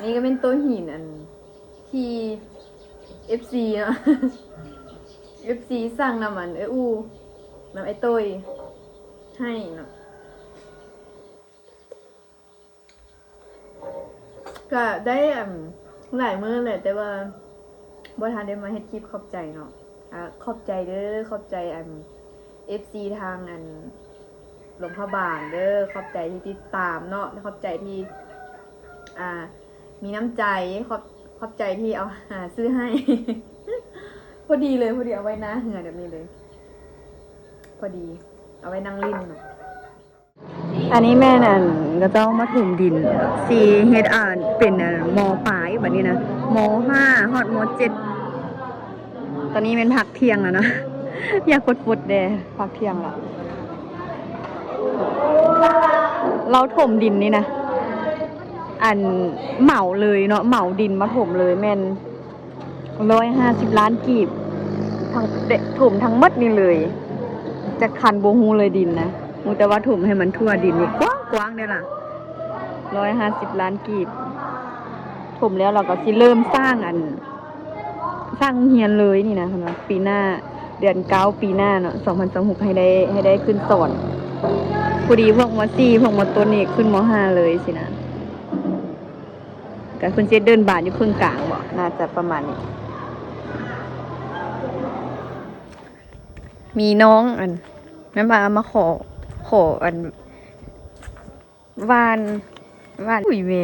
ນີ້ກໍແມ່ນໂຕຫີນອັນທີ່ເອັຟຊີເນາະ ເອັຟຊີສັ່ງນຳອັນເອື້ອຍອູ່ ນຳອ້າຍໂຕ້ຍໃຫ້ເນາະ. ກະໄດ້ອັນຫຼາຍມື້ແຫຼະ ແຕ່ວ່າບໍ່ທັນໄດ້ມາເຮັດຄລິບຂອບໃຈເນາະ. ອາ ຂອບໃຈເດີ ຂອບໃຈອັນເອັຟຊີທາງອັນຫຼວງພະບາງເດີ ຂອບໃຈທີ່ຕິດຕາມເນາະ ຂອບໃຈທີ່ ອ່າ ມີນ້ຳໃຈ ຂອບ ຂອບໃຈທີ່ເອົາ ຫາຊື້ໃຫ້ ພໍດີເລີຍ ພໍດີເອົາໄວ້ໜ້າເຮືອນແບບນີ້ເລີຍ ພໍດີເອົາໄວ້ນັ່ງຫຼິ້ນເນາະ. ອັນນີ້ແມ່ນອັນ ເຂົາເຈົ້າມາຖົມດິນ ຊິເຮັດ ອ່າ ເປັນ ອ່າ ມໍປາຍ ບັດນີ້ນະ ມໍຫ້າ ຮອດມໍເຈັດ. ຕອນນີ້ແມ່ນພັກທ່ຽງແລ້ວເນາະ ຢາກຟົດໆແດ່ ພັກທ່ຽງແລ້ວ. ລາວຖົມດິນນີ້ນະ ອັນ ເໝົາເລີຍເນາະ ເໝົາດິນມາຖົມເລີຍ ແມ່ນ ຮ້ອຍຫ້າສິບລ້ານກີບ ທັງ ຖ- ຖົມທັງໝົດນີ້ເລີຍ ຈັກຄັນບໍ່ຮູ້ເລີຍດິນນະ ຮູ້ແຕ່ວ່າຖົມໃຫ້ມັນທົ່ວດິນນີ້ ກວ້າງໆເດ້ລະ ຮ້ອຍຫ້າສິບລ້ານກີບ. ຖົມແລ້ວລາວກໍຊິເລີ່ມສ້າງອັນ ສ້າງໂຮງຮຽນເລີຍນີ້ນະ ເພິ່ນວ່າປີໜ້າ ເດືອນເກົ້າປີໜ້າເນາະ ສອງພັນຊາວຫົກ ໃຫ້ໄດ້ ໃຫ້ໄດ້ຂຶ້ນສອນ. ພໍດີພວກມໍສີ່ ພວກມໍຕົ້ນນີ້ຂຶ້ນມໍຫ້າເລີຍຊີ້ນະ. ກະເພິ່ນຊິເດີ່ນບານຢູ່ເຄິ່ງກາງບໍ ໜ້າຈະປະມານນີ້. ມີນ້ອງອັນນັ້ນວ່າມາຂໍ ຂໍອັນຫວ່ານ ຫວ່ານ ອຸ້ຍແມ່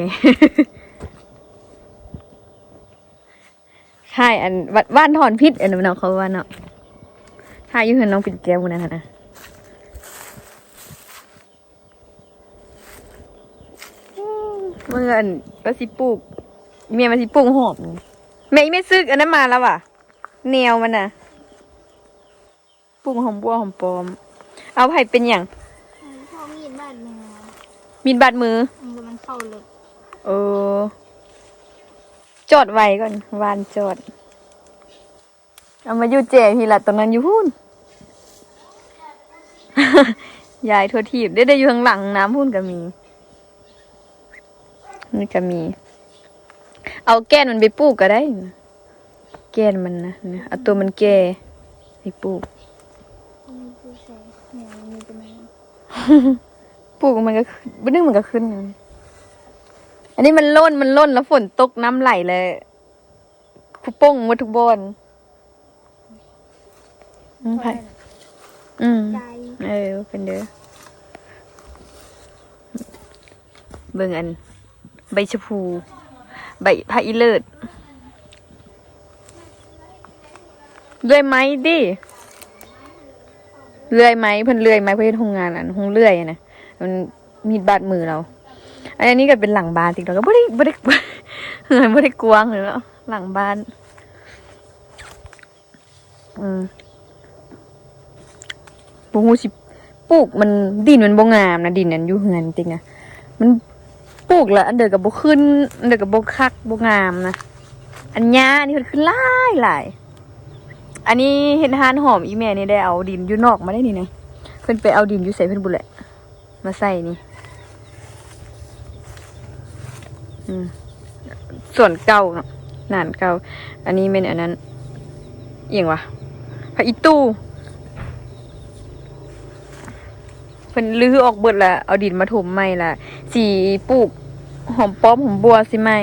ຖ່າຍອັນຫວ່ານ ຫວ່ານຖອນພິດ ອັນນັ້ນເນາະ ເຂົາວ່າເນາະ ຖ່າຍຢູ່ເຮືອນນ້ອງປິ່ນແກ້ວພຸ້ນນະຫັ້ນນະ. ເມື່ອອັນວ່າຊິປູກ ແມ່ວ່າຊິປູກຫອມ ແມ່ ອີແມ່ຊື້ອັນນັ້ນມາແລ້ວຫວາ ແນວມັນນະ ປູກຫອມບົວຫອມປ້ອມ. ເອົາໃຜເປັນຫຍັງ? ເພາະມີດບາດມື ມີດບາດມື ມັນບໍ່ແມ່ນເຂົ້າເລິກ. ເອີ ຈອດໄວ້ກ່ອນ ຫວ່ານຈອດ. ເອົາມາຢູ່ແຈພີ້ລະ ຕອນນັ້ນຢູ່ພຸ້ນ ຢາຍທົ່ວທີບເດ້ ໄດ້ຢູ່ຂ້າງຫຼັງນ້ຳພຸ້ນກໍມີ ນີ້ກໍມີ. ເອົາແກ່ນມັນໄປປູກກໍໄດ້ ແກ່ນມັນນະ ເອົາຕົວມັນແກ່ໄປປູກ. ປູກມັນກໍ ບາດໜຶ່ງມັນກໍຂຶ້ນ. ອັນນີ້ມັນຫຼົ່ນ ມັນຫຼົ່ນແລ້ວຝົນຕົກນ້ຳໄຫຼແລ້ວ ຄຸປົງໝົດທຸກບ່ອນ. ອືມ ອືມ ເອີ ເປັນເດີ ເບິ່ງອັນໃບຊະພູ ໃບພະອີເລີດ ເລື່ອຍໄມ້ຕິ ເລື່ອຍໄມ້ ເພິ່ນເລື່ອຍໄມ້ ເພິ່ນເຮັດໂຮງງານ ອັນໂຮງເລື່ອຍນະ ມັນມີດບາດມືລາວ. ອັນນີ້ກໍເປັນຫຼັງບ້ານຕິ ລາວກໍບໍ່ໄດ້ ບໍ່ໄດ້ ເຮືອນບໍ່ໄດ້ກວ້າງເລີຍເນາະ ຫຼັງບ້ານ. ອືມ ບໍ່ຮູ້ຊິປູກ ມັນ ດິນມັນບໍ່ງາມນະ ດິນອັນຢູ່ເຮືອນຕິນະ ມັນປູກແລ້ວອັນໃດກໍບໍ່ຂຶ້ນ ອັນໃດກໍບໍ່ຄັກບໍ່ງາມນະ. ອັນຫຍ້ານີ້ເພິ່ນຂຶ້ນຫຼາຍໆ. ອັນນີ້ເຮັດຮ້ານຫອມ ອີ່ແມ່ນີ້ໄດ້ເອົາດິນຢູ່ນອກມາໄດ້ນີ້ນະ ເພິ່ນໄປເອົາດິນຢູ່ໃສເພິ່ນພຸ້ນແຫຼະ ມາໃສ່ນີ້ ອືມ ສວນເກົ່າເນາະ ນານເກົ່າ. ອັນນີ້ແມ່ນອັນນັ້ນ ອີ່ຫຍັງຫວາ ຜັກອີ່ຕູ່ ເພິ່ນຮື້ອອກເບິດລະ ເອົາດິນມາຖົມໃໝ່ລະ ຊິປູກຫອມປ້ອມຫອມບົວຊິໃໝ່.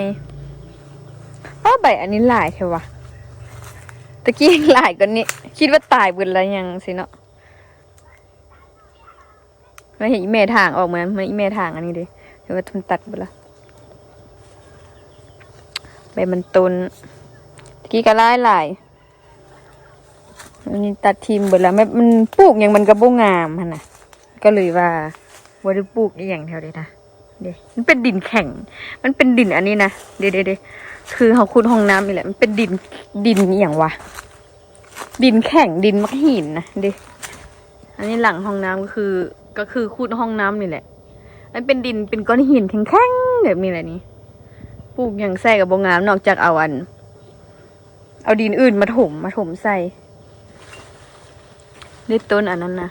ອ້າ ໃບອັນນີ້ຫຼາຍແທ້ຫວາ ຕະກີ້ຫຼາຍກວ່ານີ້ ຄິດວ່າຕາຍເບິດລະຫຍັງຊີ້ເນາະ. ມາເຫັນອີ່ແມ່ຖາງອອກມາ ມາອີ່ແມ່ຖາງອັນນີ້ເດ້ ແຕ່ວ່າມັນຕັດເບິດລະ ໃບມັນຕົ້ນ ຕະກີ້ກໍຫຼາຍໆ ອັນນີ້ຕັດຖິ້ມເບິດລະ ແບບມັນປູກຫຍັງມັນກໍບໍ່ງາມຫັ້ນນະ ກໍເລີຍວ່າບໍ່ໄດ້ປູກອີ່ຫຍັງແຖວນີ້ນະ. ເດ້ ມັນເປັນດິນແຂງ ມັນເປັນດິນອັນນີ້ນະ ເດ້ໆໆ ຄືເຮົາຂຸດຮ່ອງນ້ຳນີ້ແຫຼະ ມັນເປັນດິນ ດິນອີ່ຫຍັງຫວາ ດິນແຂງ ດິນໝາກຫີນນະ ເດ້. ອັນນີ້ຫຼັງຫ້ອງນ້ຳກໍຄື ກໍຄືຂຸດຫ້ອງນ້ຳນີ້ແຫຼະ ມັນເປັນດິນ ເປັນກ້ອນຫີນແຂງໆແບບນີ້ແຫຼະນີ້ ປູກຫຍັງໃສ່ກໍບໍ່ງາມ ນອກຈາກເອົາອັນ ເອົາດິນອື່ນມາຖົມ ມາຖົມໃສ່. ເດ້ຕົ້ນອັນນັ້ນນະ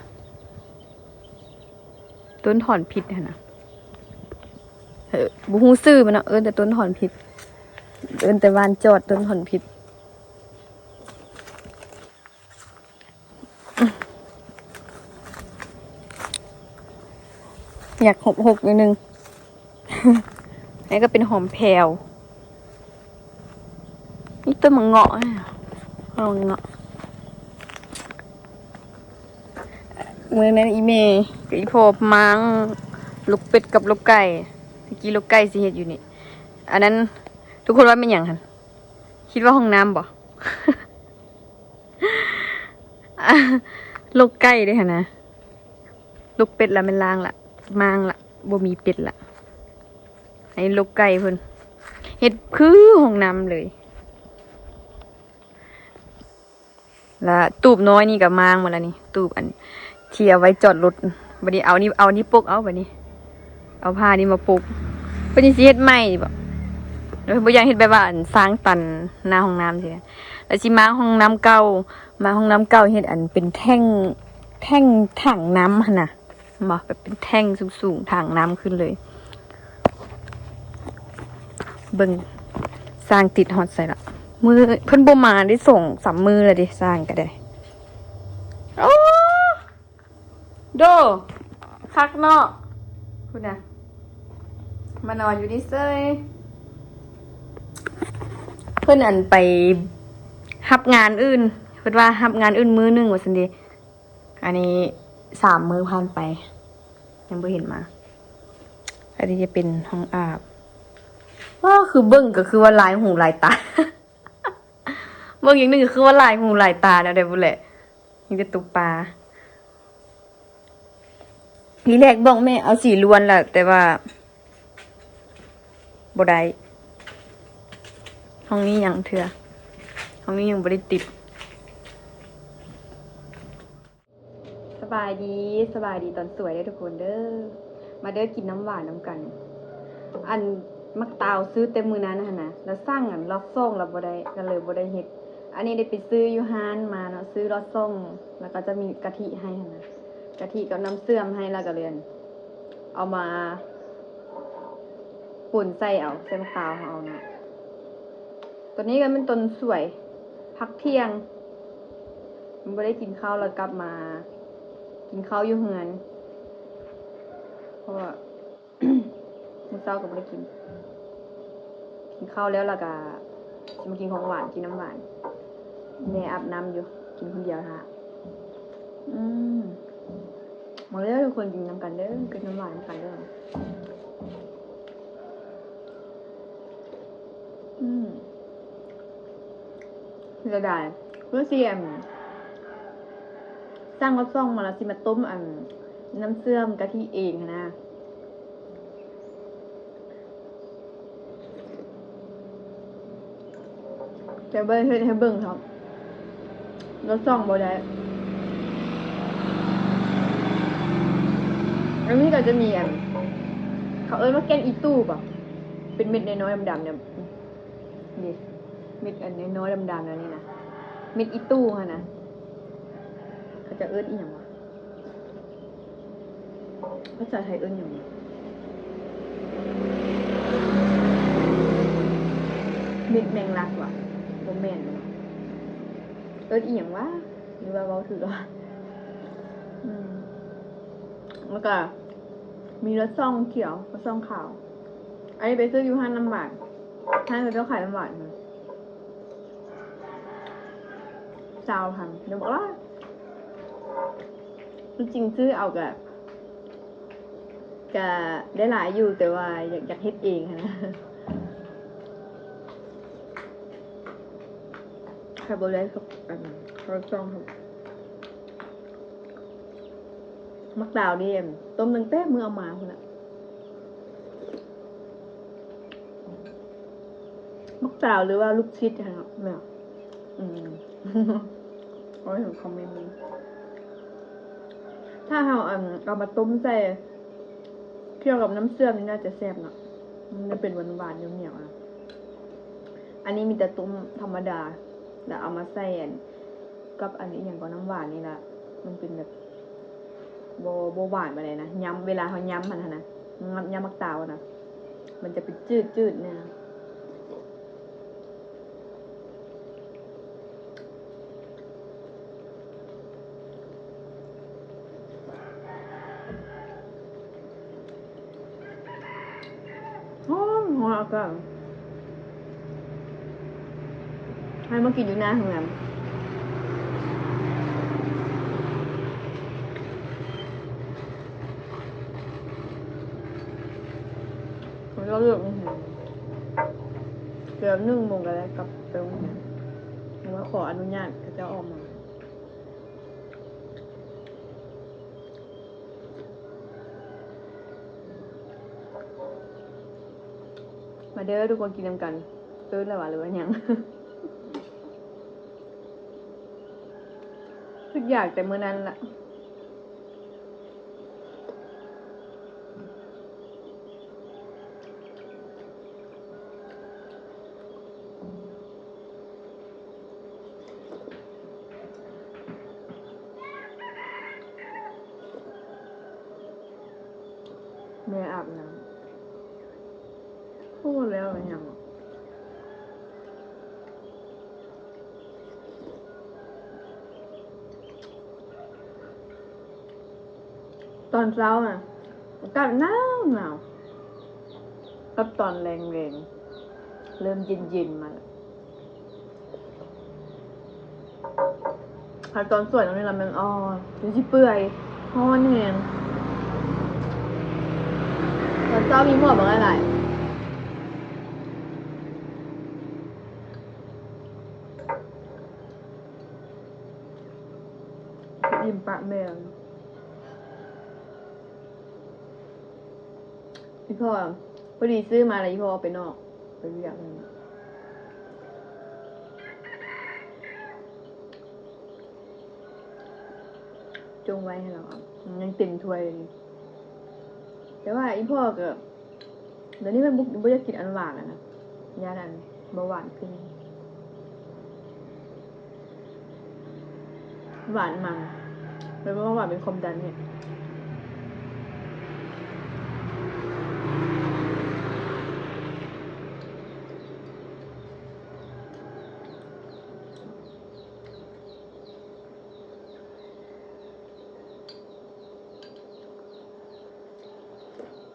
ຕົ້ນຖອນພິດຫັ້ນນະ ບໍ່ຮູ້ຊື່ມັນເນາະ ເອີ້ນແຕ່ຕົ້ນຫອນພິກ ເອີ້ນແຕ່ຫວ່ານຈອດຕົ້ນຫອນພິກ. ຢາກຫົກໆ ໜ້ອຍໜຶ່ງ. ອັນນີ້ກໍເປັນຫອມແພວ. ນີ້ຕົ້ນໝາກເງາະ ໝາກເງາະ. ມື້ນັ້ນອີ່ແມ່ກັບອີ່ພໍ່ມ້າງລູກເປັດກັບລູກໄກ່. ຕະກີ້ລູກໄກ່ຊິເຮັດຢູ່ນີ້. ອັນນັ້ນ ທຸກຄົນວ່າແມ່ນຫຍັງຫັ້ນ? ຄິດວ່າຫ້ອງນ້ຳບໍ່? ລູກໄກ່ເດ້ຫັ້ນນະ. ລູກເປັດລະແມ່ນລ້າງລະ ມ້າງລະ ບໍ່ມີເປັດລະ. ໃຫ້ລູກໄກ່ເພິ່ນເຮັດຄືຫ້ອງນ້ຳເລີຍ. ລະຕູບນ້ອຍນີ້ກໍມ້າງໝົດລະນີ້ ຕູບອັນທີ່ເອົາໄວ້ຈອດລົດ. ບັດນີ້ເອົານີ້ ເອົານີ້ປົກເອົາ ບັດນີ້ເອົາຜ້ານີ້ມາປົກ. ເພິ່ນຊິເຮັດໃໝ່ບໍ? ເອີ ບໍ່ຢາກເຮັດແບບວ່າອັນສ້າງຕັນໜ້າຫ້ອງນ້ຳຊີ້ນະ. ລະຊິມ້າງຫ້ອງນ້ຳເກົ່າ ມ້າງຫ້ອງນ້ຳເກົ່າເຮັດອັນເປັນແທ່ງ ແທ່ງຖັງນ້ຳຫັ້ນນະ. ເຫັນບໍ່? ແບບເປັນແທ່ງສູງໆ ຖັງນ້ຳຂຶ້ນເລີຍ. ເບິ່ງ ສ້າງຕິດຮອດໃສລະ? ມື້ ເພິ່ນບໍ່ມາໄດ້ສອງສາມມື້ແລ້ວເດ້ ສ້າງກໍໄດ້. ໂອ້ ໂດ ຄັກເນາະ ພຸ້ນນະ ມານອນຢູ່ນີ້ເສີຍ. ເພິ່ນອັນໄປຮັບງານອື່ນ ເພິ່ນວ່າຮັບງານອື່ນມື້ໜຶ່ງວ່າຊັ້ນເດ. ອັນນີ້ສາມມື້ຜ່ານໄປ ຍັງບໍ່ເຫັນມາ. ອັນນີ້ຈະເປັນຫ້ອງອາບ. ວ້າ ຄືເບິ່ງກໍຄືວ່າຫຼາຍຫູຫຼາຍຕາ ເບິ່ງຢ່າງໜຶ່ງກໍຄືວ່າຫຼາຍຫູຫຼາຍຕາແນວໃດບໍ່ແຫຼະ. ມີແຕ່ຕົກປາ. ທີແລກບອກແມ່ເອົາສີລ້ວນລະ ແຕ່ວ່າບໍ່ໄດ້. ຫ້ອງນີ້ຍັງເທື່ອ ຫ້ອງນີ້ຍັງບໍ່ໄດ້ຕິດ. ສະບາຍດີ ສະບາຍດີຕອນສວຍເດີທຸກຄົນເດີ. ມາເດີ ກິນນ້ຳຫວານນຳກັນ. ອັນໝາກຕາວຊື້ແຕ່ມື້ນັ້ນຫັ້ນນະ ລະສັ່ງອັນລອດສອງລະບໍ່ໄດ້ ກໍເລີຍບໍ່ໄດ້ເຮັດ. ອັນນີ້ໄດ້ໄປຊື້ຢູ່ຮ້ານມາເນາະ ຊື້ລອດສອງ ລະກໍຈະມີກະທິໃຫ້ຫັ້ນນະ ກະທິກັບນ້ຳເຊື່ອມໃຫ້ ລະກໍເລີຍເອົາມາປົນໃສ່ເອົາ ໃສ່ໝາກຕາວເຮົາເອົາເນາະ. ຕອນນີ້ກໍແມ່ນຕອນສວຍ ພັກທ່ຽງ ບໍ່ໄດ້ກິນເຂົ້າ ແລ້ວກັບມາກິນເຂົ້າຢູ່ເຮືອນ ເພາະວ່າມື້ເຊົ້າກໍບໍ່ໄດ້ກິນ. ກິນເຂົ້າແລ້ວ ແລ້ວກໍຊິມາກິນຂອງຫວານ ກິນນ້ຳຫວານ. ແມ່ອາບນ້ຳຢູ່ ກິນຄົນດຽວຖ້າ. ອືມ. ມາເດີທຸກຄົນ ກິນນຳກັນເດີ ກິນນ້ຳຫວານນຳກັນເດີ. ອືມ ເສຍດາຍ ຄືຊິອັນ ສັ່ງລອດສອງມາ ແລ້ວຊິມາຕົ້ມອັນ ນ້ຳເຊື່ອມກະທິເອງຫັ້ນນະ. ແຕ່ບໍ່ໄດ້ເຮັດໃຫ້ເບິ່ງເນາະ ລອດສອງບໍ່ໄດ້. ອັນນີ້ກໍຈະມີອັນ ເຂົາເອີ້ນວ່າແກ່ນອີຕູ້ບໍ ເປັນເມັດນ້ອຍໆ ດຳໆ ນີ້ ນີ້ ເມັດອັນນ້ອຍໆ ດຳໆ ແນວນີ້ນະ ເມັດອີຕູ້ຫັ້ນນະ. ເຂົາເຈົ້າເອີ້ນອີ່ຫຍັງວະ? ພາສາໄທເອີ້ນຫຍັງ? ເມັດແມງລັກຫວາ? ບໍ່ແມ່ນເນາະ ເອີ້ນອີ່ຫຍັງຫວາ? ຫຼືວ່າເວົ້າຖືກຫວາ? ອືມ ແລ້ວກະມີລອດຊ່ອງຂຽວ ລອດຊ່ອງຂາວ. ອັນນີ້ໄປຊື້ຢູ່ຮ້ານນ້ຳຫວານ ຮ້ານເຂົາເຈົ້າຂາຍນ້ຳຫວານ ຊາວພັນ ດຽວບອກຫຼາຍ. ທີ່ຈິງຊື້ເອົາກະ ກະໄດ້ຫຼາຍຢູ່ ແຕ່ວ່າຢາກ ຢາກເຮັດເອງຫັ້ນນະ. ຂ້ອຍບໍ່ໄດ້ ອັນ ລອດຊ່ອງ ໝາກຕາວນີ້ ຕົ້ມຕັ້ງແຕ່ມື້ເອົາມາພຸ້ນນະ. ໝາກຕາວ ຫຼືວ່າລູກຊິດຫັ້ນເນາະ ແມ່ນ ອືມ ເອົາໃຫ້ຄອມເມັນ ຖ້າເຮົາ ອັນ ເອົາມາຕົ້ມໃສ່ ກ່ຽວກັບນ້ຳເຊື່ອມນີ້ໜ້າຈະແຊບເນາະ ມັນຈະເປັນຫວານໆ ໜຽວໆ ນະ. ອັນນີ້ມີແຕ່ຕົ້ມທຳມະດາ ແລ້ວເອົາມາໃສ່ ອັນ ກັບອັນອີ່ຫຍັງກໍ ນ້ຳຫວານນີ້ລະ ມັນເປັນແບບ ບໍ່ ບໍ່ຫວານປານໃດນະ. ຍຳ ເວລາເຮົາຍຳຫັ້ນນະ ຍຳ ຍຳໝາກຕາວນະ ມັນຈະເປັນຈືດໆແນ່. ຫອມໆ ອາກາດ ໃຫ້ມາກິນຢູ່ໜ້າເຮືອນ. ແລ້ວເລີກໂຮງຮຽນ ເກືອບໜຶ່ງໂມງກໍໄດ້ກັບໄປໂຮງຮຽນ ເພາະວ່າຂໍອະນຸຍາດເຂົາເຈົ້າອອກມາ. ມາເດີທຸກຄົນ ກິນນຳກັນ. ຕື່ນແລ້ວຫວາ ຫຼືວ່າຫຍັງ? ຄືຢາກແຕ່ມື້ນັ້ນລະ. ແມ່ອາບນ້ຳ. ໂອ້ ແລ້ວຫຍັງ? ຕອນເຊົ້ານະ ອາກາດໜາວໆ ກັບຕອນແລງໆ ເລີ່ມເຢັນໆ ມາແລ້ວ. ຄັນຕອນສວຍຕອນນີ້ລະແມ່ນ ອໍ ຈົນຊິເປື່ອຍ ຮ້ອນແຮງ. ຕອນເຊົ້າມີໝອກບັກຫຼາຍໆ. ອີ່ມປາກແມງ. ອີ່ພໍ່ ພໍດີຊື້ມາແລ້ວ ອີ່ພໍ່ເອົາໄປນອກ ໄປວຽກນັ້ນ ຈົ່ງໄວ້ໃຫ້ລາວ ມັນຍັງເຕັມຖ້ວຍຢູ່. ແຕ່ວ່າອີ່ພໍ່ກໍ ດຽວນີ້ເພິ່ນບໍ່ ບໍ່ຢາກກິນອັນຫວານແລ້ວນະ ຢ້ານອັນເບົາຫວານຂຶ້ນ. ຫວານມັນ ແລ້ວເບົາຫວານເປັນຄວາມດັນນີ້.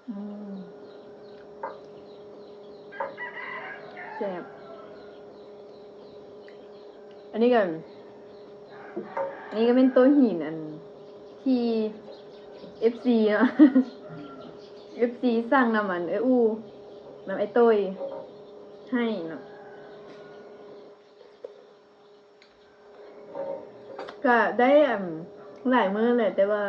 ອືມ ແຊບ. ອັນນີ້ກໍ ອັນນີ້ກໍແມ່ນໂຕຫີນ ອັນທີ່ເອັຟຊີເນາະ ເອັຟຊີສັ່ງນຳອັນເອື້ອຍອູ່ ນຳອ້າຍໂຕ້ຍໃຫ້ເນາະ. ກະໄດ້ ອັນ ຫຼາຍມື້ແຫຼະ ແຕ່ວ່າ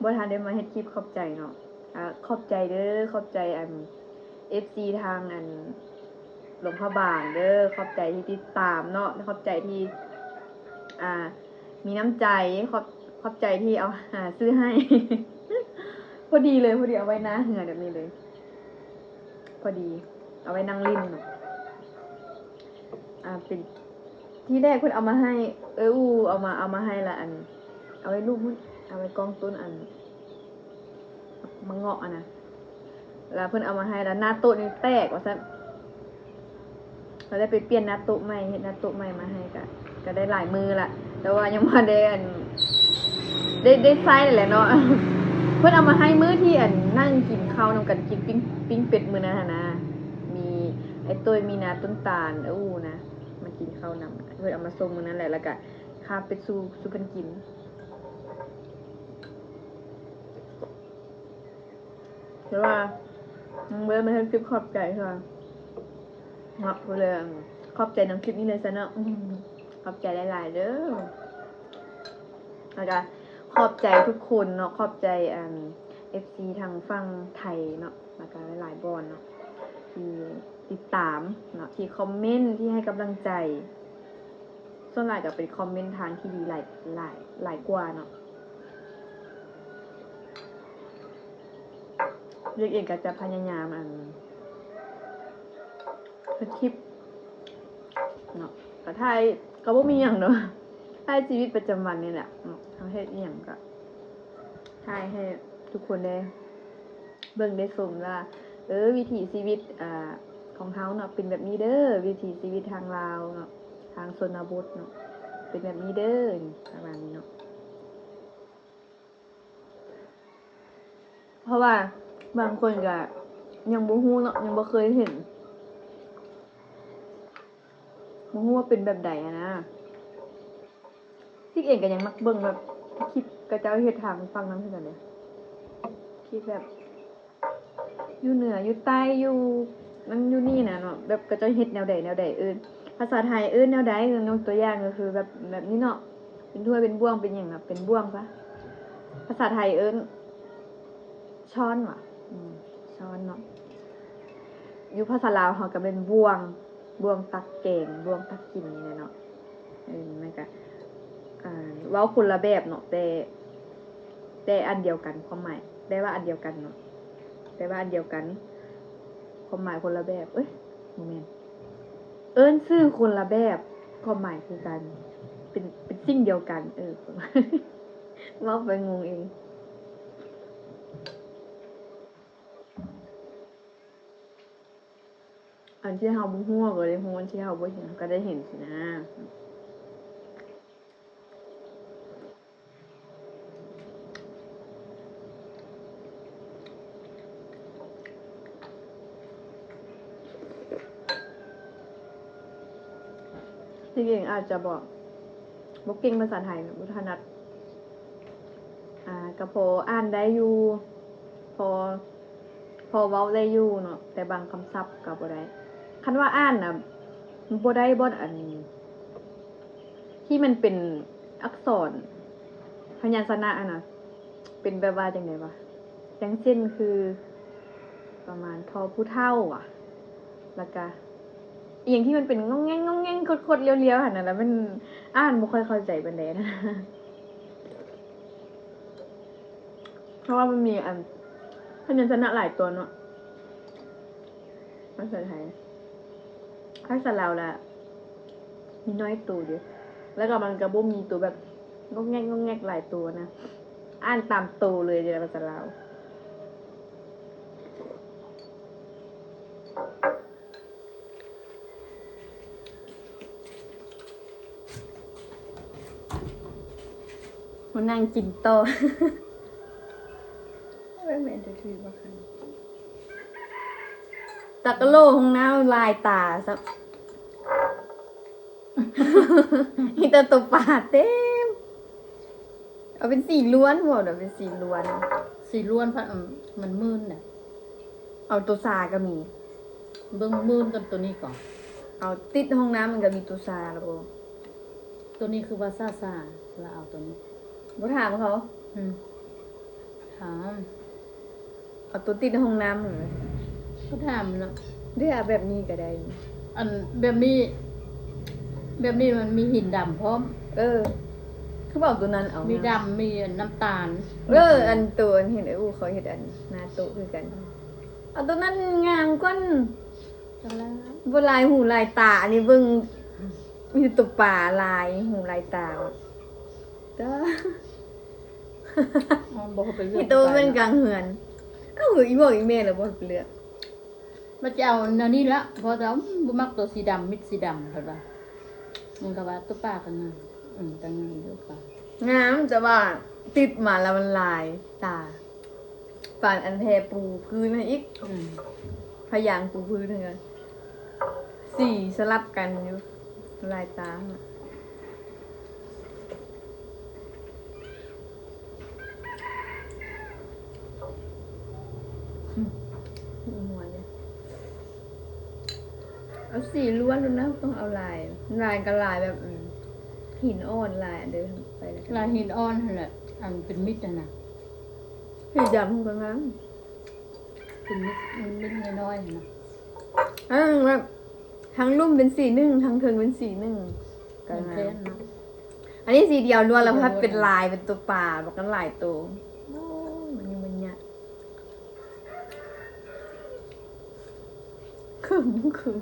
ບໍ່ທັນໄດ້ມາເຮັດຄລິບຂອບໃຈເນາະ. ອາ ຂອບໃຈເດີ ຂອບໃຈ ອັນ ເອັຟຊີທາງ ອັນ ຫຼວງພະບາງເດີ ຂອບໃຈທີ່ຕິດຕາມເນາະ ຂອບໃຈທີ່ ອ່າ ມີນ້ຳໃຈ ຂອບ ຂອບໃຈທີ່ເອົາ ຫາຊື້ໃຫ້ ພໍດີເລີຍ ພໍດີເອົາໄວ້ໜ້າເຮືອນແບບນີ້ເລີຍ. ພໍດີເອົາໄວ້ນັ່ງຫຼິ້ນເນາະ. ອ່າ ເປັນ ທີແລກເພິ່ນເອົາມາໃຫ້ ເອື້ອຍອູ່ເອົາມາ ເອົາມາໃຫ້ລະ ອັນ ເອົາໄວ້ລູບ ເອົາໄວ້ກ້ອງຕົ້ນ ອັນ ໝາກເງາະຫັ້ນນະ ລະເພິ່ນເອົາມາໃຫ້ລະ ໜ້າໂຕະນີ້ແຕກວ່າຊັ້ນ. ລະໄດ້ໄປປ່ຽນໜ້າໂຕະໃໝ່ ເຮັດໜ້າໂຕະໃໝ່ມາໃຫ້ ກະ ກະໄດ້ຫຼາຍມື້ລະ ແຕ່ວ່າຍັງບໍ່ໄດ້ ອັນ ໄດ້ ໄດ້ໃຊ້ແຫຼະເນາະ. ເພິ່ນເອົາມາໃຫ້ມື້ທີ່ ອັນ ນັ່ງກິນເຂົ້ານຳກັນ ກິນປີ້ງ ປີ້ງເປັດມື້ນັ້ນຫັ້ນນະ ມີອ້າຍໂຕ້ຍ ມີນ້າຕົ້ນຕານ ເອື້ອຍອູ່ນະ ມາກິນເຂົ້ານຳ. ເພິ່ນເອົາມາສົ່ງມື້ນັ້ນແຫຼະ ລະກະຄາບໄປສູ່ ສູ່ເພິ່ນກິນ. ແຕ່ວ່າຍັງບໍ່ໄດ້ມາເຮັດຄລິບຂອບໃຈເທື່ອເນາະ ກໍເລີຍ ອັນ ຂອບໃຈນຳຄລິບນີ້ເລີຍຊະເນາະ. ອືມ ຂອບໃຈຫຼາຍໆເດີ ແລ້ວກະຂອບໃຈທຸກຄົນເນາະ ຂອບໃຈ ອັນ ເອັຟຊີທາງຝັ່ງໄທເນາະ ແລ້ວກະຫຼາຍໆບ່ອນເນາະ ທີ່ຕິດຕາມເນາະ ທີ່ຄອມເມັນ ທີ່ໃຫ້ກຳລັງໃຈ. ສ່ວນຫຼາຍກໍເປັນຄອມເມັນທາງທີ່ດີຫຼາຍ ຫຼາຍ ຫຼາຍກວ່າເນາະ. ເລກເອງກໍຈະພະຍາຍາມ ອັນ ເຮັດຄລິບເນາະ ກໍຖ່າຍ ກໍບໍ່ມີຫຍັງເນາະ ຖ່າຍຊີວິດປະຈຳວັນນີ້ແຫຼະເນາະ ເຮົາເຮັດອີ່ຫຍັງກໍຖ່າຍໃຫ້ທຸກຄົນໄດ້ ເບິ່ງໄດ້ຊົມວ່າ ເອີ ວິຖີຊີວິດ ອ່າ ຂອງເຮົາເນາະ ເປັນແບບນີ້ເດີ ວິຖີຊີວິດທາງລາວເນາະ ທາງຊົນນະບົດເນາະ ເປັນແບບນີ້ເດີ ປະມານນີ້ເນາະ. ເພາະວ່າບາງຄົນກະຍັງບໍ່ຮູ້ເນາະ ຍັງບໍ່ເຄີຍເຫັນ ບໍ່ຮູ້ວ່າເປັນແບບໃດຫັ້ນນະ. ພິກເອງກໍຍັງມັກເບິ່ງແບບຄລິບເຂົາເຈົ້າເຮັດທາງຝັ່ງນັ້ນຄືກັນເດ້ ຄລິບແບບຢູ່ເໜືອ ຢູ່ໃຕ້ ຢູ່ນັ້ນຢູ່ນີ້ນະເນາະ ແບບເຂົາເຈົ້າເຮັດແນວໃດແນວໃດ ເອີ ພາສາໄທເອີ້ນແນວໃດ ຍົກຕົວຢ່າງກໍຄືແບບ ແບບນີ້ເນາະ ເປັນຖ້ວຍ ເປັນບ່ວງ ເປັນຫຍັງນະ ເປັນບ່ວງຊະ ພາສາໄທເອີ້ນຊ້ອນຫວາ ອືມ ຊ້ອນເນາະ ຢູ່ພາສາລາວເຮົາກໍແມ່ນບ່ວງ ບ່ວງຕັກແກງ ບ່ວງຕັກກິນນີ້ແຫຼະເນາະ. ເອີ ມັນກະ ອ່າ ເວົ້າຄົນລະແບບເນາະ ແຕ່ ແຕ່ອັນດຽວກັນ ຄວາມໝາຍ ແປວ່າອັນດຽວກັນເນາະ ແປວ່າອັນດຽວກັນ ຄວາມໝາຍຄົນລະແບບ ເອີຍ ບໍ່ແມ່ນ ເອີ້ນຊື່ຄົນລະແບບ ຄວາມໝາຍຄືກັນ ເປັນ ເປັນສິ່ງດຽວກັນ ເອີ ເວົ້າໄປງົງເອງ. ອັນທີ່ເຮົາບໍ່ຮູ້ກໍໄດ້ຮູ້ ອັນທີ່ເຮົາບໍ່ເຫັນກໍໄດ້ເຫັນຊີ້ນະ. ທີ່ຈິງອາດຈະບໍ່ ບໍ່ເກັ່ງພາສາໄທ ບໍ່ຖະໜັດ ອ່າ ກໍພໍອ່ານໄດ້ຢູ່ ພໍ ພໍເວົ້າໄດ້ຢູ່ເນາະ ແຕ່ບາງຄຳສັບກໍບໍ່ໄດ້. ຄັນວ່າອ່ານນະ ບໍ່ໄດ້ບ່ອນອັນ ທີ່ມັນເປັນອັກສອນພະຍັນຊະນະຫັ້ນນະ ເປັນແບບວ່າຈັ່ງໃດວະ ຢ່າງເຊັ່ນຄື ປະມານ ທໍຜູ້ເຖົ້າຫວາ ແລ້ວກະອີ່ຫຍັງທີ່ມັນເປັນງອງແງງ ງອງແງງ ຄົດໆ ລ້ຽວໆ ຫັ້ນນະ ແລ້ວມັນອ່ານບໍ່ຄ່ອຍເຂົ້າໃຈປານໃດນະ. ເພາະວ່າມັນມີອັນພະຍັນຊະນະຫຼາຍຕົວເນາະ ພາສາໄທ ພາສາລາວລະມີໜ້ອຍໂຕເດ້ ແລ້ວກໍມັນກໍບໍ່ມີໂຕແບບງອກແງກ ງອກແງກຫຼາຍໂຕນະ ອ່ານຕາມໂຕເລີຍເດ້ ພາສາລາວ. ມານັ່ງກິນຕໍ່ ແມ່ນຖືກບໍ່ຄັນ ຕາກະໂຫຼຫ້ອງນ້ຳລາຍຕາຊະ ມີແຕ່ໂຕປາເຕັມ. ເອົາເປັນສີລ້ວນ ເວົ້ານະ ເປັນສີລ້ວນ ສີລ້ວນພັດ ອືມ ມັນມື່ນນະ. ເອົາໂຕຊາກໍມີ ເບິ່ງມື່ນກັບໂຕນີ້ກ່ອນ. ເອົາຕິດຫ້ອງນ້ຳມັນກໍມີໂຕຊາແລ້ວບໍ່? ໂຕນີ້ຄືວ່າຊາຊາ ລະເອົາໂຕນີ້ ບໍ່ຖາມເຂົາ? ອືມ ຖາມ. ເອົາໂຕຕິດໃນຫ້ອງນ້ຳຫັ້ນນະ ກໍຖາມເນາະ ເລືອກແບບນີ້ກໍໄດ້ ອັນແບບນີ້ ແບບນີ້ມັນມີຫີນດຳພ້ອມ. ເອີ ຄືບໍ່ເອົາໂຕນັ້ນເອົາ ມີດຳ ມີອັນນ້ຳຕານ. ເອີ ອັນໂຕອັນເຫັນໄອ້ອູ່ເຂົາເຮັດອັນໜ້າໂຕະຄືກັນ ເອົາໂຕນັ້ນງາມກ່ອນ ບໍ່ຫຼາຍຫູຫຼາຍຕາ ອັນນີ້ເບິ່ງມີແຕ່ໂຕປາຫຼາຍຫູຫຼາຍຕາ. ບໍ່ໄປເລືອກ ມີແຕ່ວ່າເປັນກາງເຮືອນ. ເອົ້າ ອີ່ພໍ່ອີ່ແມ່ລະບໍ່ໄປເລືອກ ວ່າຈະເອົາແນວນີ້ລະ ເພາະວ່າ ອືມ ບໍ່ມັກໂຕສີດຳ ມິດສີດຳ ເພິ່ນວ່າ ມັນກໍວ່າໂຕປາກໍງາມ. ອືມ ກໍງາມຢູ່ປາ ງາມ ແຕ່ວ່າຕິດມາລະມັນຫຼາຍຕາ ປານອັນແພປູພື້ນຫັ້ນອີກ. ອືມ ພະຍາງປູພື້ນຫັ້ນ ສີສະຫຼັບກັນຢູ່ ຫຼາຍຕາ. ເອົາສີລ້ວນໂລດນະ ຕ້ອງເອົາຫຼາຍ ຫຼາຍກໍຫຼາຍແບບ ອືມ ຫີນອ່ອນຫຼາຍເດີ ໄປແລ້ວ ລາຍຫີນອ່ອນຫັ້ນແຫຼະ ອັນເປັນມິດຫັ້ນນະ. ສີດຳກໍງາມ ເປັນມິດ ມິດນ້ອຍໆ ຫັ້ນນະ. ອັນນັ້ນແບບ ທາງລຸ່ມເປັນສີໜຶ່ງ ທາງເທິງເປັນສີໜຶ່ງ ກໍງາມ. ອັນນີ້ສີດຽວລ້ວນ ແລ້ວພັດເປັນລາຍ ເປັນຕົວປາ ບັກກັນຫຼາຍໂຕ. ໂອ້ຍ ມັນຍັງມັນຍະ ຄຶມ ຄຶມ.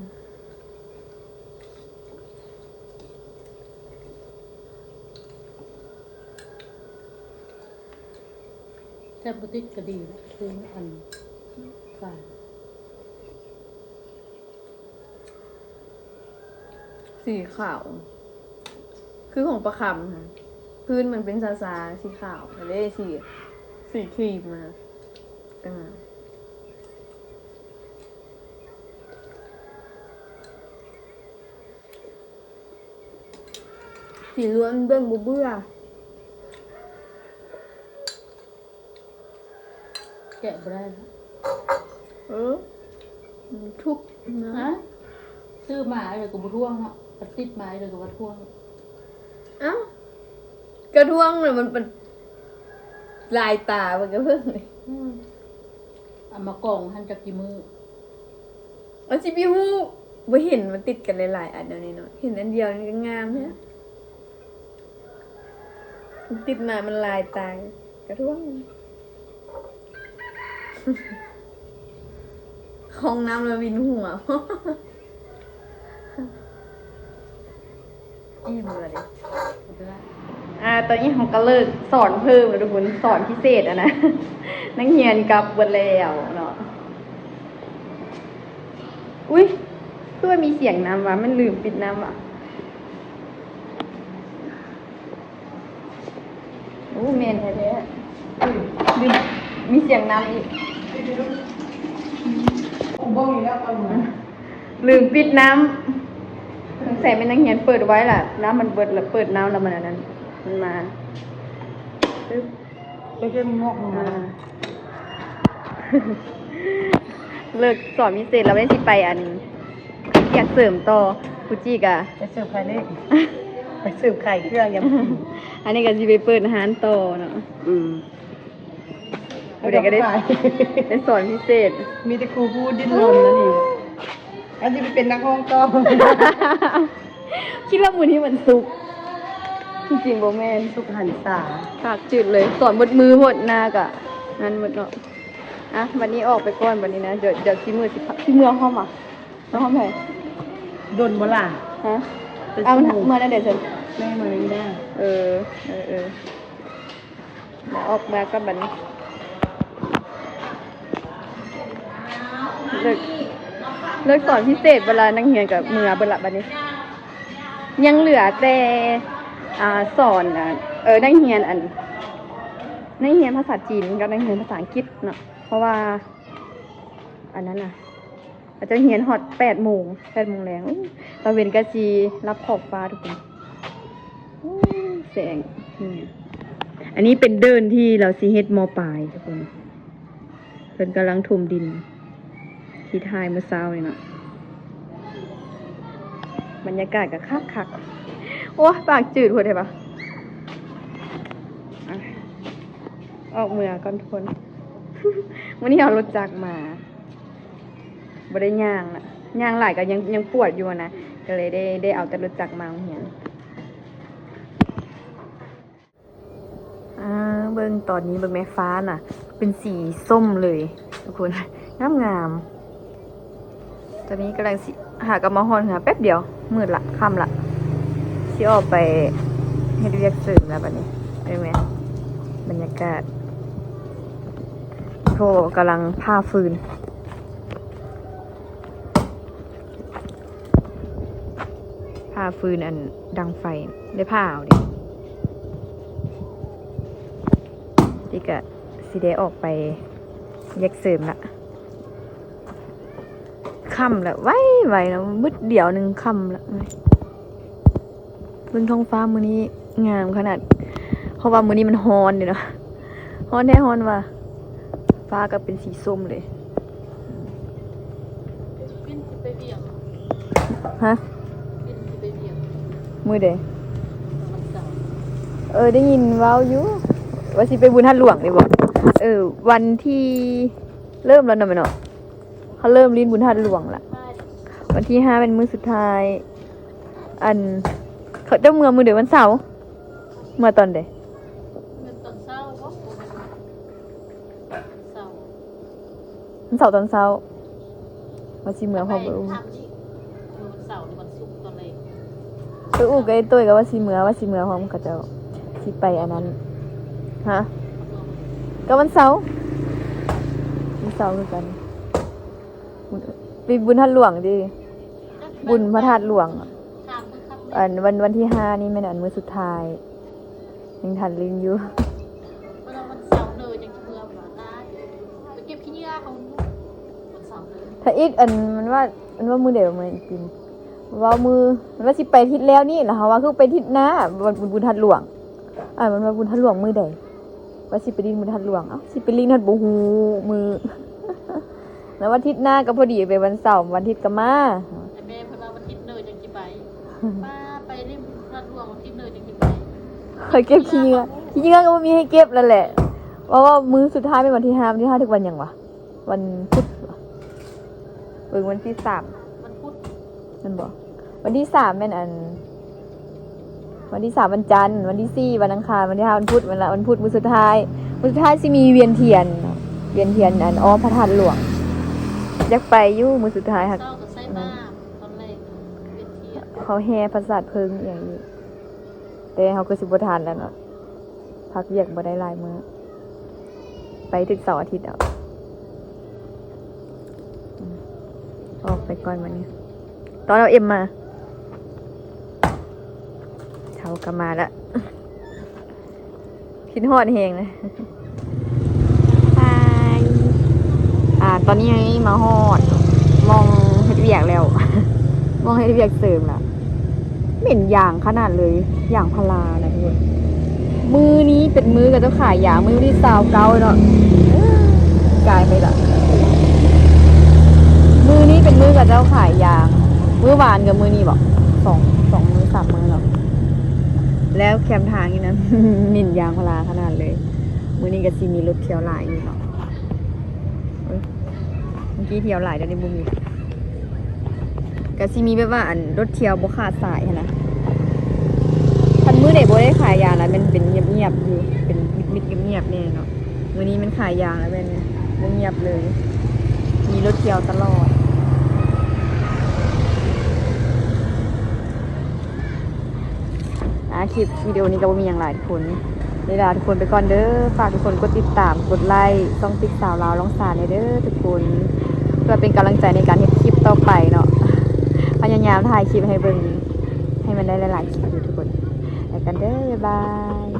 ແຊບບໍ່ຕິດກໍດີແຫຼະ ຄືອັນ ຝາ ສີຂາວ ຄືຂອງປາຄຳຫັ້ນ ພື້ນມັນເປັນຊາໆ ສີຂາວ ແລ້ວເດ້ສີ ສີຄຣີມມາ ເປັນຫຍັງ? ສີລ້ວນເບິ່ງບໍ່ເບື່ອ. ແກະບໍ່ໄດ້ແລ້ວ ເອີ ມັນທຸບນະ ຮະ? ຊື້ມາເອີ ກໍບໍ່ທ່ວງເນາະ ກໍຕິດມາເອີ ກໍບໍ່ທ່ວງ. ອ້າວ ກະທ່ວງນະ ມັນເປັນລາຍຕາ ມັນກະເບິ່ງ ອືມ ເອົາມາກອງຫັ້ນຈັກກີ່ມື້. ເອົາ ຊິໄປຮູ້ ບໍ່ເຫັນມັນຕິດກັນຫຼາຍໆ ອັນແນວນີ້ເນາະ ເຫັນອັນດຽວນີ້ກໍງາມແທ້. ມັນຕິດມາມັນລາຍຕາ ກະທ່ວງ ຫ້ອງນ້ຳລະວິນຫົວ. ອີ່ມແລ້ວເດ້ ອ່າ ຕອນນີ້ເຮົາກໍເລີກສອນເພີ່ມແລ້ວທຸກຄົນ ສອນພິເສດຫັ້ນນະ ນັກຮຽນກັບເບິດແລ້ວເນາະ. ອຸ້ຍ ຄືວ່າມີສຽງນ້ຳວະ ມັນລືມປິດນ້ຳວະ. ໂອ້ ແມ່ນແທ້ໆ ລືມ ມີສຽງນ້ຳອີກ ກູເບິ່ງຢູ່ແລ້ວຕອນນີ້ ລືມປິດນ້ຳ ສົງໄສແມ່ນນັກຮຽນເປີດໄວ້ລະ ນ້ຳມັນເບິດລະ ເປີດນ້ຳລະ ມັນອັນນັ້ນ ມັນມາ ປຶບ ໄປເກັບໝວກມາ ອ່າ ເລີກສອນພິເສດແລ້ວ ໄດ້ຊິໄປອັນ ວຽກເສີມຕໍ່ ຜູ້ຈີກະ ໄປເສີມຂາຍເລກ ໄປເສີມຂາຍເຄື່ອງຍາມ ອັນນີ້ກະຊິໄປເປີດຮ້ານຕໍ່ເນາະ ອືມ ຜູ້ໃດກະໄດ້ ໄດ້ສອນພິເສດ ມີແຕ່ຄູຜູ້ດີ້ນລົນນັ້ນເອງ ອັນຊິໄປເປັນນັກຮ້ອງຕໍ່ ຄິດວ່າມື້ນີ້ວັນສຸກ ທີ່ຈິງບໍ່ແມ່ນ ສຸກຫັນສາ ພາກຈືດເລີຍ ສອນໝົດມື້ໝົດໜ້າກະ ນັ້ນໝົດເນາະ. ອ່ະ ບັດນີ້ອອກໄປກ່ອນ ບັດນີ້ນະ ດຽວ ດຽວຊິມື້ ຊິ ຊິເມືອພ້ອມຫວາ? ເມືອພ້ອມໃຜ? ດົນບໍ່ລະ? ຮະ? ເອົາ ເມືອແນວໃດຊັ້ນ? ແມ່ເມືອນີ້ນະ ເອີ ເອີ ເອີ ດຽວອອກເມືອກ່ອນບັດນີ້ ເລີກ ເລີກສອນພິເສດ ເວລານັກຮຽນກະເມືອເບິດລະບັດນີ້ ຍັງເຫຼືອແຕ່ ອ່າ ສອນ ເອີ ນັກຮຽນອັນ ນັກຮຽນພາສາຈີນກັບນັກຮຽນພາສາອັງກິດເນາະ ເພາະວ່າ ອັນນັ້ນນະ ເຂົາເຈົ້າຮຽນຮອດແປດໂມງ ແປດໂມງແລງ ຕາເວັນກະຊິລັບຂອບຟ້າທຸກຄົນ ແສງ ອັນນີ້ເປັນເດີ່ນທີ່ລາວຊິເຮັດມໍປາຍທຸກຄົນ ເພິ່ນກຳລັງຖົມດິນ ທີ່ຖ່າຍມື້ເຊົ້ານີ້ເນາະ ບັນຍາກາດກະຄັກໆ ໂອ້ຍ ປາກຈືດໂພດເດປະ ອ່ະ ອອກເມືອກ່ອນທຸກຄົນ ມື້ນີ້ເອົາລົດຈັກມາ ບໍ່ໄດ້ຍ່າງລະ ຍ່າງຫຼາຍກະຍັງ ຍັງປວດຢູ່ຫັ້ນນະ ກະເລີຍໄດ້ ໄດ້ເອົາແຕ່ລົດຈັກມາໂຮງຮຽນ. ອ່າ ເບິ່ງຕອນນີ້ ເບິ່ງແມ່ ຟ້ານະ ເປັນສີສົ້ມເລີຍທຸກຄົນ ງາມໆ ຕອນນີ້ກຳລັງຊິ ຫາກະມາຮອດເຮືອແປັບດຽວ ມືດລະ ຄ່ຳລະ ຊິອອກໄປເຮັດວຽກເສີມລະບັດນີ້ ເບິ່ງແມ່ ບັນຍາກາດ ໂທ ກຳລັງຜ່າຟືນ ຜ່າຟືນ ອັນ ດັງໄຟ ໄດ້ຜ່າເອົາເດ ນີ້ກະຊິໄດ້ອອກໄປວຽກເສີມລະ ຄ່ຳລະ ໄວໆ ເນາະ ມືດດຽວໜຶ່ງຄ່ຳລະ ເບິ່ງທ້ອງຟ້າມື້ນີ້ງາມຂະໜາດ ເພາະວ່າມື້ນີ້ມັນຮ້ອນເດເນາະ ຮ້ອນແທ້ຮ້ອນວ່າ ຟ້າກະເປັນສີສົ້ມເລີຍ ປິ້ນຊິໄປວຽກ ຮະ? ປິ້ນຊິໄປວຽກ ມື້ໃດ? ວັນເສົາ ເອີ ໄດ້ຍິນເວົ້າຢູ່ ວ່າຊິໄປບຸນທາດຫຼວງນີ້ບໍ? ເອີ ວັນທີ ເລີ່ມແລ້ວເນາະແມ່ເນາະ ເຂົາເລີ່ມຫຼິ້ນບຸນທາດຫຼວງລະ ວັນທີຫ້າແມ່ນມື້ສຸດທ້າຍ ອັນ ເຂົາເຈົ້າເມືອມື້ໃດ? ວັນເສົາ ເມືອຕອນໃດ? ເມືອຕອນເຊົ້າບໍ? ວັນເສົາ ວັນເສົາຕອນເຊົ້າ ວ່າຊິເມືອພ້ອມເອີ ມື້ວັນເສົາ ຫຼື ວັນສຸກຕອນແລງ ເອີ ອູ້ກັບໄອ້ຕຸ້ຍກະວ່າຊິເມືອ ວ່າຊິເມືອພ້ອມເຂົາເຈົ້າ ຊິໄປອັນນັ້ນ ຮະ? ກະວັນເສົາ ວັນເສົາຄືກັນ ໄປບຸນທາດຫຼວງຕິ ບຸນພະທາດຫຼວງ ຖາມເບິ່ງ ອັນ ວັນ ວັນທີຫ້ານີ້ແມ່ນອັນມື້ສຸດທ້າຍ ຍັງທັນຫຼິ້ນຢູ່. ເວລາວັນເສົາເນີຈັ່ງຊິເມືອ ໄປເກັບຂີ້ເຫຍື້ອຂອງວັນເສົາເນີ. ຖ້າອີກອັນ ມັນວ່າ ມັນວ່າມື້ໃດວະ ມື້ອີກປີ ເວົ້າມື້ ມັນວ່າຊິໄປທິດແລ້ວນີ້ ແລ້ວເຮົາວ່າຄືໄປທິດໜ້າ ວັນ ບຸນທາດຫຼວງ. ອ່າ ມັນວ່າບຸນທາດຫຼວງມື້ໃດ ວ່າຊິໄປຫຼິ້ນບຸນທາດຫຼວງ. ເອົ້າ ຊິໄປຫຼິ້ນ ຮອດບໍ່ຮູ້ມື້ ແລ້ວວັນທິດໜ້າກໍພໍດີເປັນວັນເສົາ ວັນທິດກໍມາ. ແຕ່ແມ່ເພິ່ນວ່າວັນທິດເນີຈັ່ງຊິໄປ ວ່າໄປຫຼິ້ນບຸນທາດຫຼວງ ວັນທິດເນີຈັ່ງຊິໄປ. ຂ້ອຍເກັບຂີ້ເຫຍື້ອ ຂີ້ເຫຍື້ອກໍບໍ່ມີໃຫ້ເກັບແລ້ວແຫຼະ. ເວົ້າ ເວົ້າມື້ສຸດທ້າຍແມ່ນວັນທີຫ້າ ວັນທີຫ້າຖືກວັນຫຍັງວະ? ວັນພຸດຫວາ? ເບິ່ງວັນທີສາມ ວັນພຸດ ແມ່ນບໍ່? ວັນທີສາມແມ່ນອັນ ວັນທີສາມວັນຈັນ ວັນທີສີ່ວັນອັງຄານ ວັນທີຫ້າວັນພຸດ. ແມ່ນລະ ວັນພຸດມື້ສຸດທ້າຍ ມື້ສຸດທ້າຍຊິມີວຽນທຽນເນາະ ວຽນທຽນອັນອ້ອມພະທາດຫຼວງ. ຢາກໄປຢູ່ມື້ສຸດທ້າຍ ຫາກ ເຊົ້າກໍໃສ່ບາດ ຕອນແລງວຽນທຽນ ເຂົາແຫ່ປະສາດເຜິ້ງອີ່ຫຍັງອີກ ແຕ່ເຮົາຄືຊິບໍ່ທັນແລ້ວເນາະ ພັກວຽກບໍ່ໄດ້ຫຼາຍມື້ ໄປຖືກເສົາອາທິດເອົາ. ອອກໄປກ່ອນບັດນີ້ ຕອນເອົາເອັມມາ ເຂົາກໍມາລະ ຄິດຮອດແຮງນະ. ບາຍ. ອ່າ ຕອນນີ້ມາຮອດໝ່ອງເຮັດວຽກແລ້ວ ໝ່ອງເຮັດວຽກເສີມລະ. ເໝັນຢາງຂະໜາດເລີຍ ຢາງພາລານະທຸກຄົນ. ມື້ນີ້ເປັນມື້ເຂົາເຈົ້າຂາຍຢາງ ມື້ວັນທີຊາວເກົ້າເນາະ ກາຍໄປລະ. ມື້ນີ້ເປັນມື້ເຂົາເຈົ້າຂາຍຢາງ ມື້ວານກັບມື້ນີ້ບໍ ສອງ ສອງມື້ສາມມື້ເນາະ. ແລ້ວແຄມທາງນີ້ນະ ເໝັນຢາງພາລາຂະໜາດເລີຍ. ມື້ນີ້ກໍຊິມີລົດທ່ຽວຫຼາຍຢູ່ເນາະ. ເອີ ເມື່ອກີ້ທ່ຽວຫຼາຍ ດຽວນີ້ບໍ່ມີ. ກະຊິມີແບບວ່າ ອັນ ລົດທ່ຽວບໍ່ຂາດສາຍຫັ້ນນະ. ຄັນມື້ໃດບໍ່ໄດ້ຂາຍຢາງລະແມ່ນເປັນງຽບໆຢູ່ ເປັນມິດໆງຽບໆແນ່ເນາະ. ມື້ນີ້ແມ່ນຂາຍຢາງລະແມ່ນບໍ່ງຽບເລີຍ ມີລົດທ່ຽວຕະຫຼອດ. ອ່າ ຄລິບວິດີໂອນີ້ກໍບໍ່ມີຫຍັງຫຼາຍທຸກຄົນ ໄດ້ລາທຸກຄົນໄປກ່ອນເດີ. ຝາກທຸກຄົນກົດຕິດຕາມ ກົດໄລ້ຊ່ອງຕິກສາວລາວລ້ອງສາແດ່ເດີທຸກຄົນ ເພື່ອເປັນກຳລັງໃຈໃນການເຮັດຄລິບຕໍ່ໄປເນາະ. ພະຍາຍາມຖ່າຍຄລິບໃຫ້ເບິ່ງ ໃຫ້ມັນໄດ້ຫຼາຍໆຄລິບຢູ່ທຸກຄົນ. ໄປກັນເດີ ບາຍບາຍ.